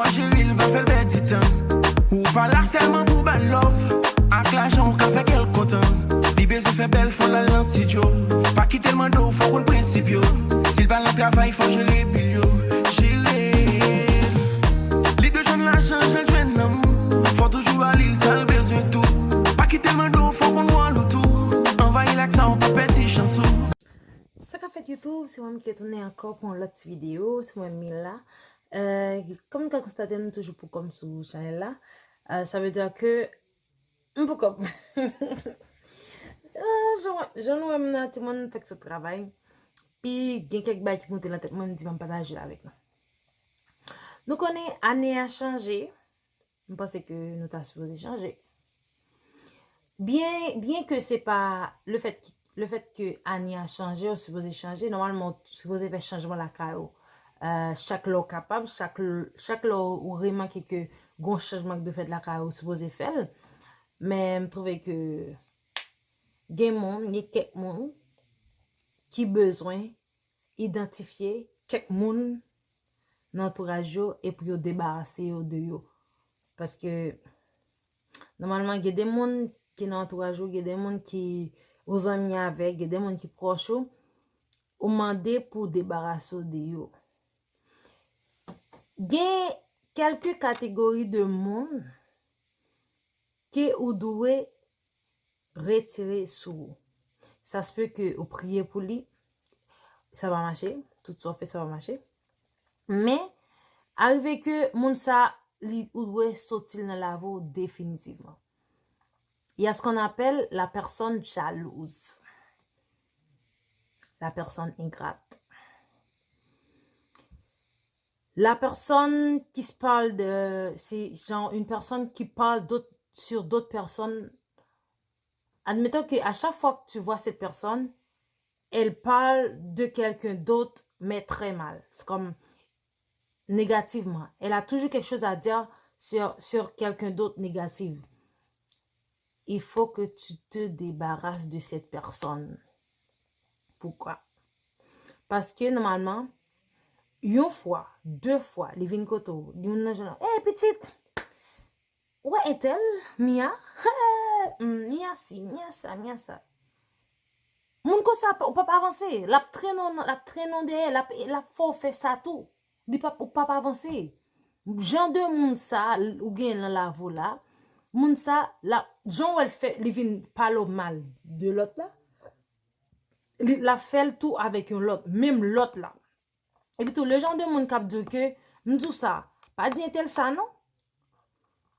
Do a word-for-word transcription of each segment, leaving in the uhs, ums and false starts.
Cheri l pa fè l pèdi tan. Ou pa la sèlman pou ba l love. Ak lajan ou ka fè kè l kontan. Li bezwen fè bèl fò l al nan estidyo. Pa kite l mande w, fò w konn prensip yo. Si l pa nan travay, fò w jere bil yo. Jere. Li dwe jwenn lajan, jan l jwenn lanmou. Fò w toujou ba li sa l bezwen tou. Pa kite l mande w, fò w konn wòl ou tou. Anvayi l ak sa, ou p ap pèdi chans ou. Sa k ap fèt YouTube, se mwen ki retounen ankò pou yon lòt ti videyo, se mwen Mila. Euh, kòm nou ka konstate, m toujou pou kòm sou chanèl la. Euh, sa vle di ke m pou kòm. Ah, jan, jan nou wè m nan, timoun fèk sot travay. Pi gen kèk bagay ki monte nan tèt mwen, m di m ap pataje l avèk nou. Nou konnen ane a chanje, m panse ke nou ta sipoze chanje. Byen, byen ke se pa le fèt ki, le fèt ke ane a chanje, ou sipoze chanje, nòmalman ou sipoze fè chanjman lakay ou. Euh, chak lè ou kapab, chak, chak lè ou remake ke gon chanjman ki dwe fèt lakay ou, ou sipoze fè l. Men m twouve ke gen moun, gen kèk moun ki bezwen idantifye kèk moun nan antouraj yo e pou yo debarase yo de yo. Paske, nòmalman, gen de moun ki nan antouraj ou, gen de moun ki ou zanmi avèk, gen de moun ki pwòch ou, ou mande pou w debarase w de yo. Gen kèlke kategori de moun ke ou dwe retire sou ou. Sa se pe ke ou priye pou li, sa pa mache, tout sa w fè, sa pa mache. Men, arive ke moun sa, li, ou dwe soti l nan lavi w definitivman. Il y a ce qu'on appelle la personne jalouse. La personne ingrate. La personne qui se parle de, c'est genre une personne qui parle d'autres, sur d'autres personnes. Admettons que à chaque fois que tu vois cette personne, elle parle de quelqu'un d'autre, mais très mal. C'est comme négativement. Elle a toujours quelque chose à dire sur, sur quelqu'un d'autre négatif. Il faut que tu te débarrasses de cette personne. Poukwa? Paske nòmalman, yon fwa, de fwa, li vin kote w, li moun nan jwenn, "Ey, pitit, ou wè entèl, Mia? Mia si, Mia sa, Mia sa." Moun konsa, ou p ap avanse. L ap trennen w nan, l ap trennen w dèyè, l ap, l ap fè w fè sa tou. Li p ap, ou p ap avanse. Jan de moun sa, ou gen nan lavi w la, moun sa, l ap, jan w wè l fè, li vin pale w mal de lòt la, li, l ap fè l tou avèk yon lòt, menm lòt la. Epi tou, le jan de moun k ap di w ke, m di w sa, pa di entèl sa non.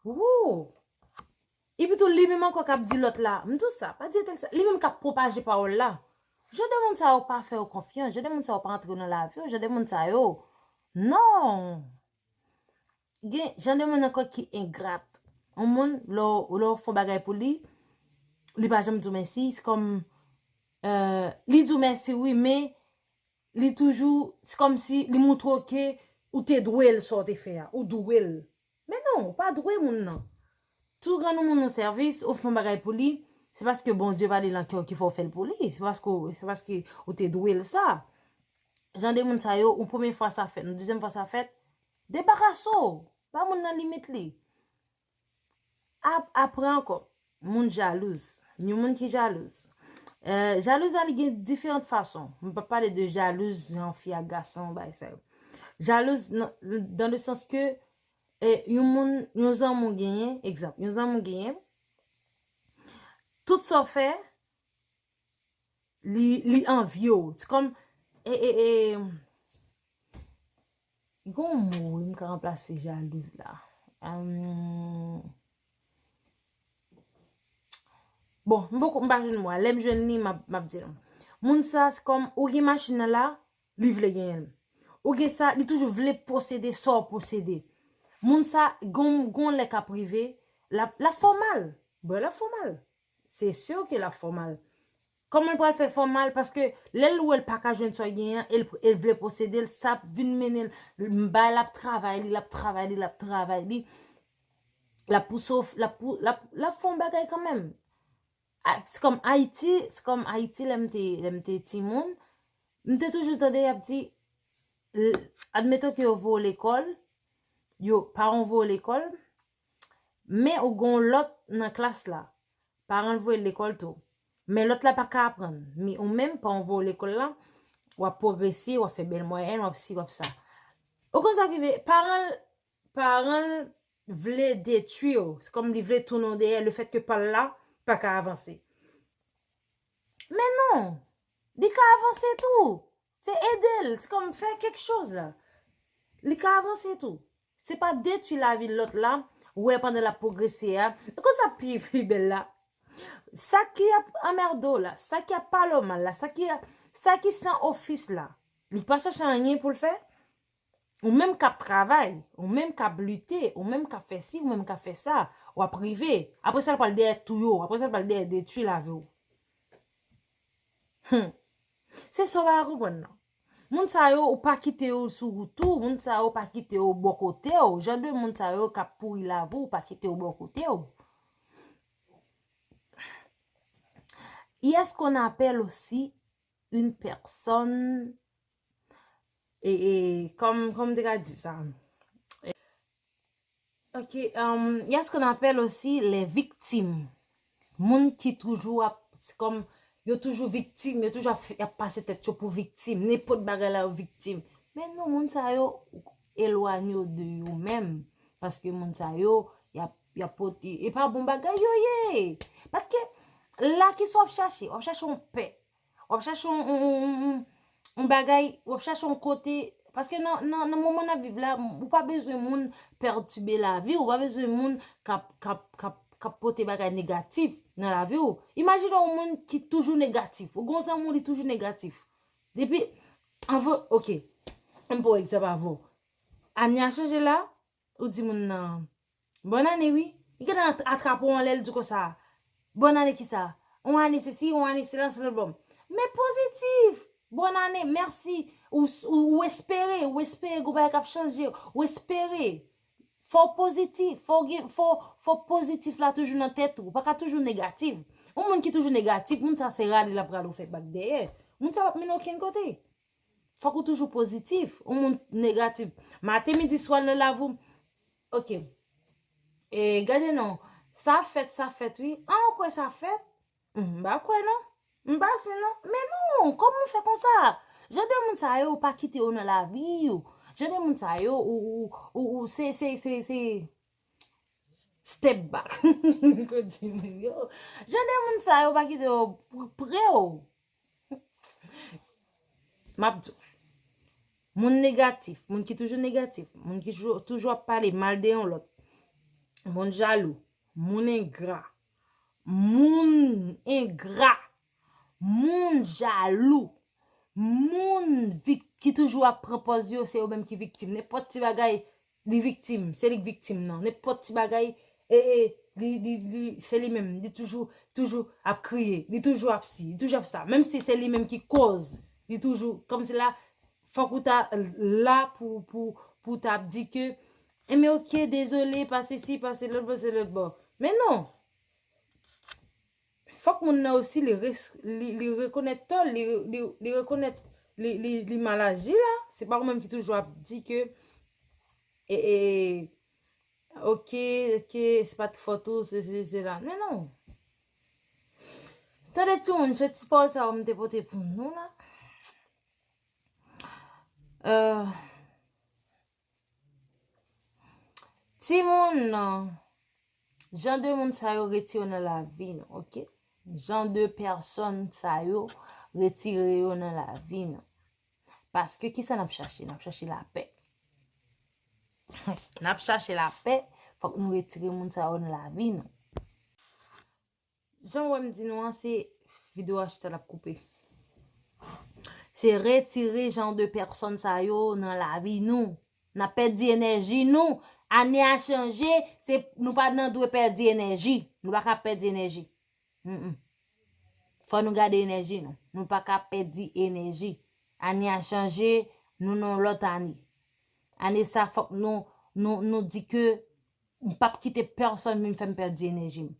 Wou! Epi tou, li menm ankò k ap di lòt la, m di w sa, pa di entèl sa, li menm k ap pwopaje pawòl la. Jan de moun sa yo pa fè w konfyans, jan de moun sa yo pa antre nan lavi w, jan de moun sa yo, non! Gen jan de moun ankò ki engrat. Yon moun, lè w, lè w fè yon bagay pou li, li pa janm di w mèsi. Se kòm, euh, li di w mèsi, wi, men li toujou, se kòmsi li montre w ke ou te dwe l sa w te fè a, ou dwe l. Men non, ou pa dwe moun nan. Si w rann yon moun yon sèvis, ou fè yon bagay pou li, se paske Bondye pa li nan kè w ki fè w fè l pou li. Se paske, se paske ou te dwe l sa. Jan de moun sa yo, yon premye fwa sa fèt, yon dezyèm fwa sa fèt, debarase w. Ba moun nan limit li. Ap-, apre ankò, moun jalouz. Yon moun ki jalouz. Euh, jalouz la, li gen diferan fason. M p ap pale de jalouz, jan fi ak gason, bagay sa yo. Jalouz, nan, dans le sens que, eh, yon moun, yon zanmi w genyen, egzanp, yon zanmi w genyen, tout sa w fè, li, li anvye w. Se kòm, e, e, e, gon mo, wi, m ka ranplase jalouz la. Em, bon, m poko, m pa jwenn mo a. Lè m jwenn li, m ap, m ap di nou. Moun sa, se kòm, ou gen machin nan la, li vle genyen l. Ou gen sa, li toujou vle posede sa w posede. Moun sa, gon, gon lè k ap rive, l ap, l ap fè w mal. Bon, l ap fè w mal. Se si ke l ap fè w mal. Kòman l pral fè fè w mal? Paske lè l wè l pa ka jwenn sa w genyen an, e l, e l vle posede l, sa ap vin mennen l, m bay, l ap travay li, l ap travay li, l ap travay li. L ap pouse w, l ap pou, l ap, l ap fè yon bagay kanmenm. A, se kòm Ayiti, se kòm Ayiti, lè m te, lè m te timoun, m te toujou tande y ap di, l-, admeton ke yo voye w lekòl, yo, paran w voye w lekòl, men ou gen yon lòt nan klas la, paran l voye l lekòl tou. Men lòt la pa ka aprann. Men ou menm, paran w voye w lekòl la, w ap pwogrese, w ap fè bèl mwayèn, w ap si, w ap sa. Ou konn sa k rive? Paran l, paran l vle detwi w. Se kòm li vle tounen w dèyè, lefètke pa l la pa ka avanse. Men non, li ka avanse tou. Se ede l, se kòm fè kèk choz la. Li ka avanse tou. Se pa detwi lavi lòt la, wè pandan l ap pwogrese a. Ou konn sa pi, pi bèl la? Sa ki ap anmède w la, sa ki ap pale w mal la, sa ki, sa ki san ofis la, li pa chache anyen pou l fè. Ou menm k ap travay, ou menm k ap lite, ou menm k ap fè si, ou menm k ap fè sa, w ap rive. Apre sa, l pral dèyè touye w, apre sa, l pral dèyè detwi lavi w. Hmm. Se sa w pa ka konprann nan. Moun sa yo, ou pa kite yo sou wout ou, moun sa yo pa kite yo bò kote w, jan de moun sa yo k ap pouri lavi w, ou pa kite yo bò kote w. Y a ce qu'on appelle aussi une personne, e, e, kòm, kòm te ka di sa? Ok, um, y a ce qu'on appelle aussi les victimes. Moun ki toujou ap, se kòm, yo toujou viktim, yo toujou ap, ap pase tèt yo pou viktim. Nenpòt bagay la, yo viktim. Men non, moun sa yo, elwanye w de yo menm. Paske moun sa yo, y ap, y ap pote, e pa bon bagay yo ye. Paske la, kisa w ap chache? W ap chache yon pè. W ap chache yon, yon, yon, yon, yon bagay, w ap chache yon kote, paske nan, nan, nan moman n ap viv la, ou pa bezwen moun pètibe lavi w, ou pa bezwen moun k ap, k ap, k ap, k ap pote bagay negatif nan lavi w. Imajine yon moun ki toujou negatif. Ou gen yon zanmi w, li toujou negatif. Depi, anvan, ok, m pran egzanp avè w. Ane a chanje la, ou di moun nan, "Bòn ane, wi." Li gentan at-, atrape w anlè, l di w konsa, "Bòn ane kisa? On ane sesi, on ane sela, se lòt bò." Men pozitif! "Bòn ane, mèsi." Ou, ou, ou espere, ou espere gon bagay k ap chanje, ou espere. Fò w pozitif, fò w gen, fò, fò pozitif la toujou nan tèt ou, ou pa ka toujou negatif. Yon moun ki toujou negatif, moun sa se rale l ap rale w fè bak dèyè. Moun sa p ap mennen w okenn kote. Fòk ou toujou pozitif. Yon moun negatif, maten, midi, swa, nan lavi w. Ok. E, gade non. Sa fèt, sa fèt, wi. An, ou kwè sa fèt? M pa kwè non. M pa si non. Men non, kòman w fè konsa? Jan de moun sa yo, ou pa kite yo nan lavi w. Jan de moun sa yo, ou, ou, ou, ou, se, se, se, se, step back. Kote moun yo? Jan de moun sa yo, ou pa kite yo pre w. M ap di w. Moun negatif, moun ki toujou negatif, moun ki toujou, toujou ap pale mal de yon lòt, moun jalou, moun engra, moun engra, moun jalou, moun vik-, ki toujou ap pran pòz yo, se yo menm ki viktim. Nenpòt ti bagay, li viktim, se li k viktim nan. Nenpòt ti bagay, e, e, li, li, li, se li menm, li toujou, toujou ap kriye, li toujou ap si, li toujou ap sa. Menm si se li menm ki koz, li toujou, kòmsi la, fòk ou ta la pou, pou, pou ta ap di ke, "Enben, ok, dezole, pase si, pase lòt bò, se lòt bò." Men non! Fòk moun nan osi li res-, li, li rekonèt tò l, li, li, li rekonèt li, li, li mal aji la. Se pa ou menm ki toujou ap di ke, e, e, ok, ok, se pa t fòt ou, se, se, se la. Men non. Tande timoun, se ti pawòl sa yo m te pote pou nou la. Euh, Timoun, jan de moun sa yo retire yo nan lavi nou, ok? Jan de pèsòn sa yo retire yo nan lavi nou. Paske kisa n ap chache? N ap chache lapè. N ap chache lapè, fòk nou retire moun sa yo nan lavi nou. Jan w wè m di nou an, se videyo a chita l ap koupe. Se retire jan de pèsòn sa yo nan lavi nou. N ap pèdi enèji nou. Ane a chanje, se, nou pa nan dwe pèdi enèji. Nou pa ka pèdi enèji. Mm, mm. Fò nou gade enèji nou. Nou pa ka pèdi enèji. Ane a chanje, nou nan yon lòt ane. Ane sa, fòk nou, nou, nou di ke m p ap kite pèsòn vin fè m pèdi enèji m.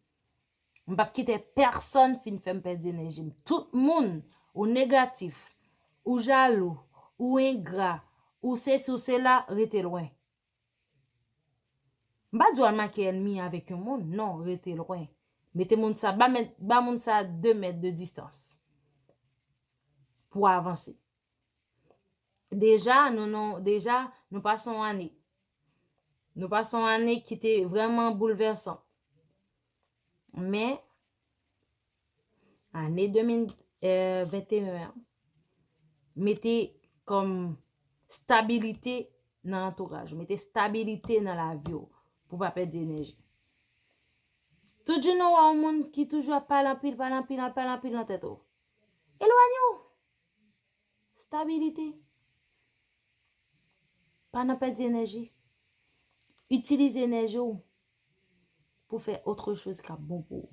M p ap kite pèsòn fin fè m pèdi enèji m. Tout moun, ou negatif, ou jalou, ou engra, ou sesi, ou sela, rete lwen. M pa di w al make ènmi avèk yon moun, non, rete lwen. Mete moun sa, ba, mèt, ba moun sa de mèt de distans pou avanse. Deja, nou, nou, deja, nou pase yon ane. Nou pase yon ane ki te vrèman boulvèsan. Men, ane de mil venteyen an, mete kòm stabilite nan antouraj ou, mete stabilite nan lavi w pou w pa pèdi enèji. Tout jounen w wè yon moun ki toujou ap pale anpil, pale anpil, pale anpil nan tèt ou. Elwanye w. Stabilite. Pa nan pèdi enèji. Itilize enèji w pou fè otre choz k ap bon pou ou.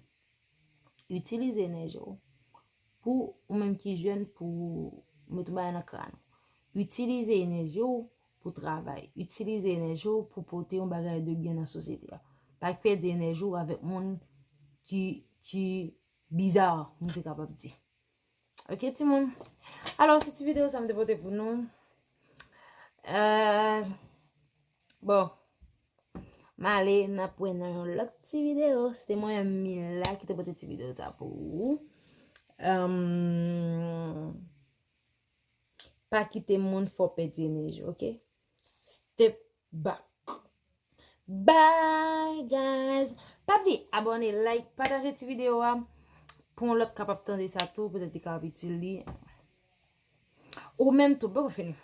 Itilize enèji w pou ou menm ki jèn pou met yon bagay nan kràn ou. Itilize enèji w pou travay. Itilize enèji w pou pote yon bagay de byen nan sosyete a. Pa pèdi enèji w avèk moun ki, ki biza, m te kapab di. Ok, timoun? Alò, se ti videyo sa m te pote pou nou. Euh, bon, m ale, n ap wè nan yon lòt ti videyo. Se te mwen, Mila, ki te pote ti videyo sa pou ou. Euh, pa kite moun fè w pèdi enèji, ok? Step back. Bye, guys! Pa bliye abòne, like, pataje ti videyo a pou yon lòt kapab tande sa tou, petèt li kapab itil li. Ou menm tou, poko fini.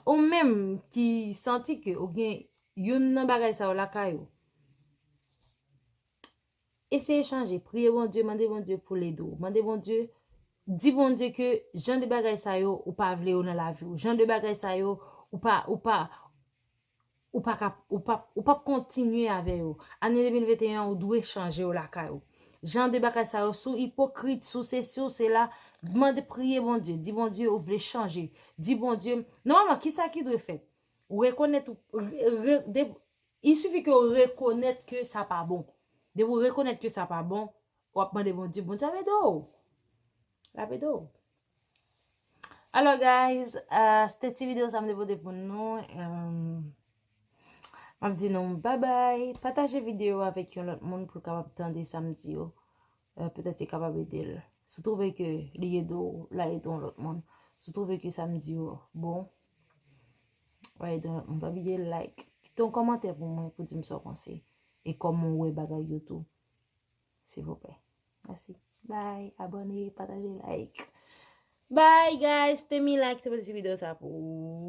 Ou menm ki santi ke ou gen youn nan bagay sa yo lakay ou, eseye chanje, priye Bondye, mande Bondye pou l ede w. Mande Bondye, di Bondye ke jan de bagay sa yo, ou pa vle yo nan lavi w. Jan de bagay sa yo, ou pa, ou pa, ou pa ka, ou pa, ou p ap kontinye avè yo. Ane de mil venteyen an, ou dwe chanje yo lakay ou. Jan de bagay sa yo, si w ipokrit, si w sesi, si w sela, mande, priye Bondye. Di Bondye ou vle chanje. Di Bondye, nòmalman, kisa ki dwe fèt? Ou rekonèt, ou re-, re-, de-, il suffit ke ou rekonèt ke sa pa bon. Depi ou rekonèt ke sa pa bon, w ap mande Bondye, Bondye ap ede w. L ap ede w. Alò, guys, euh, se te ti videyo sa m te pote pou nou. Euh, m ap di nou bye bye. Pataje videyo avèk yon lòt moun pou l kapab tande sa m di yo. Euh, petèt li kapab ede l. Si w twouve ke li ede w, l a ede yon lòt moun. Si w twouve ke sa m di yo bon, w a ede yon lòt moun. Pa bliye like. Kite yon kòmantè pou mwen, pou di m sa w panse. E kòman w wè bagay yo tou. Silvouplè. Mèsi. Bye. Abòne, pataje, like. Bye, guys. Te Mila ki te pote ti videyo sa pou ou.